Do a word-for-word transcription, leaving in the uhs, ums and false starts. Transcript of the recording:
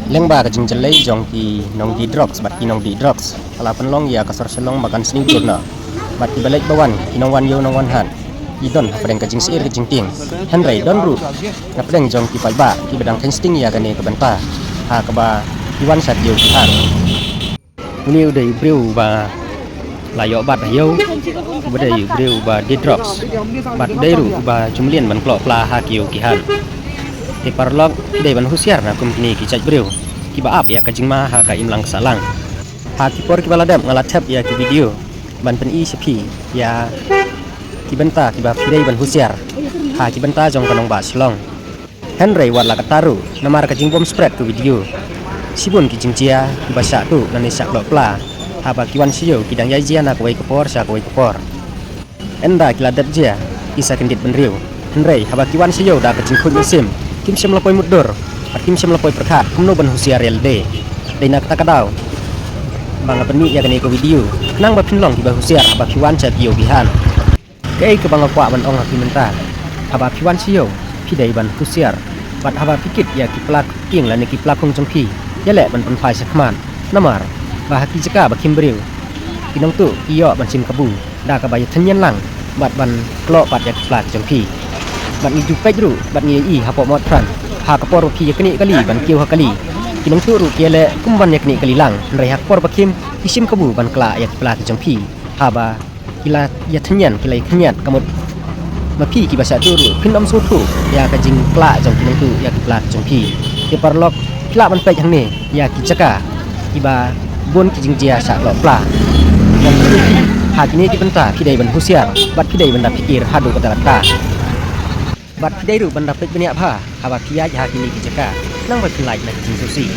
Lyngba ka jingjyllei jong ki nongdie drugs bad ki nongdih drugs, ka la pynlong ïa ka sor Shillong ba kan sniew dur noh. Bad kiba leit ba wan, ki nongwan ïew nongwan hat, ki don hapdeng ka jingsyier ka jingtieng. Hynrei don ruh napdeng jong ki paidbah kiba dang kheiñ sting ïa kane ka bynta, ha kaba ki wan sha kiew ki han. Une u dei u briew uba la ïoh bat ha ïew, uba dei u briew uba die drugs, bad u dei ruh uba ju mlien ban kloh pla ha kiew ki han. Te paralok, phi dei ban husiar na kum kine ki jait briew kiba ap ïa ka jingma ha ka imlang ka sahlang. Ha ki por kiba la dep nga la thep ïa ki video ban pyni sha phi ïa ki bynta kiba phi dei ban husiar ha ki bynta jong ka nongbah Shillong. Hynrei wat la katta ruh, namar ka jingbym spread ka video, shibun ki jingjia kiba shah tuh lane shah kloh pla, haba ki wan sha ïew ki dang ïai jia na kawei ka por sha kawei ka por. Ynda ki la dep jia, ki sa kyndit bynriew. Hynrei haba ki wan sha ïew da ka jingkhuid mynsiem, kim shym la poi mutdur bad kim shym la poi pyrkhat kumno ban husiar ïa lade. Dei na kata ka daw ba nga pynmih ïa kane ka video, khnang ba phin long kiba husiar haba phi wan sha ki ïew ki han. Kaei kaba nga kwah ban ong ha phi mynta, haba phi wan sha ïew, phi dei ban husiar. Bad haba phi kit ïa ki pla kieng lane ki pla khung jong phi, ïaleh ban pynphai shakhmat. Namar ba ha ki jaka ba khim briew, ki nongtuh ki ïoh ban shim kabu da kaba ïathynñian lang bad ban kloh pat ïa ki pla ki jong phi. Bad ngi ju peit ruh bad ngi ïohi hapoh Mawtphran, ha ka por ba phi ïaknieh kali ban kiew ha kali, ki nongtuh ruh ki ïaleh kum ban ïaknieh kali lang. Hynrei ha ka por ba khim, ki shim kabu ban klah ïa ki pla ki jong phi. Haba ki la ïathynñian, ki la ïakhynñiat, ka mut ma phi kiba shah tuh ruh phin ym sngewthuh ïa ka jingklah jong ki nongtuh ïa ki pla ki jong phi. Te paralok, phi lah ban peit hangne ïa ki jaka kiba bun ki jingjia shah kloh pla. Ïa phi, ha kine ki bynta phi dei ban husiar bad phi dei ban da pyrkhat haduh katta katta. Bad phi dei ruh ban da peit bniah bha haba phi ïaid ha kine ki jaka, khnang ba phin lait na ki jingsngewsih.